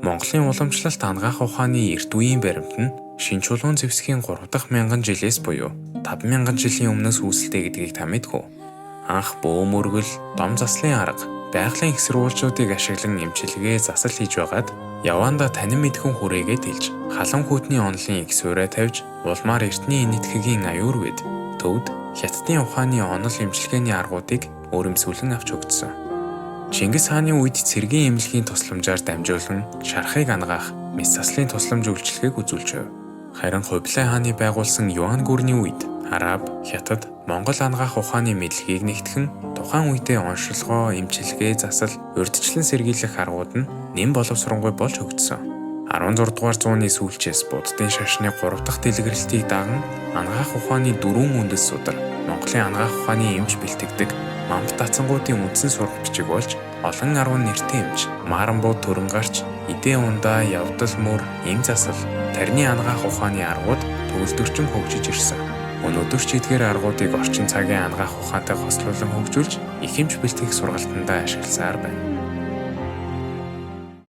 Монголын уламжлалт анагаах ухааны эрт үеийн баримт нь шинэ чулуун зэвсгийн 3 дахь мянган жилээс буюу 5000 жилийн өмнөөс үүсэлтэй гэдгийг та мэдэх үү? Анх бөөмөргөл, дом заслын арга, байгалийн их сурвалжуудыг ашиглан эмчилгээ засал хийж байгаад явандаа танин мэдхэн хүрээгээ тэлж, халуун хүйтний онолын их суурь тавьж, улмаар эртний энэтхэгийн аюурвед, төвд хятадын ухааны онол эмчилгээний аргуудыг өөрөмсүүлэн авч хөгжсөн. Чингис хааны үед цэргийн эмнэлгийн тусламжаар дамжуулан шарахыг анагаах мэс заслын тусламж үйлчилгээг үзүүлж байв. Харин Хубилай хааны байгуулсан Юан гүрний үед Араб, Хятад, Монгол анагаах ухааны мэдлэгийг нэгтгэн тухайн үедээ оншилгоо, эмчилгээ, засал, урьдчилан сэргийлэх аргууд нь нэн боловсронгүй болж хөгжсөн. 16 дугаар зууны сүүлчээс буддын шашны 3 дахь дэлгэрэлтийг даган анагаах ухааны дөрвөн үндэс судар Монголын анагаах ухааны эмч бэлтгэдэг Мамб дацангуудын үндсэн сурах бичиг болж олон арван нэртэй эмч, Maaranбуу төрөн гарч, Идэ ундаа, явдал мөр, эм засал, тарны анагаах ухааны аргууд төгөлдөрчин хөгжиж ирсэн. Өнөөдөр ч эдгээр аргуудыг орчин цагийн анагаах ухаантай хослуулан хөгжүүлж их эмч бэлтгэх сургалтандаа ашигласаар байна.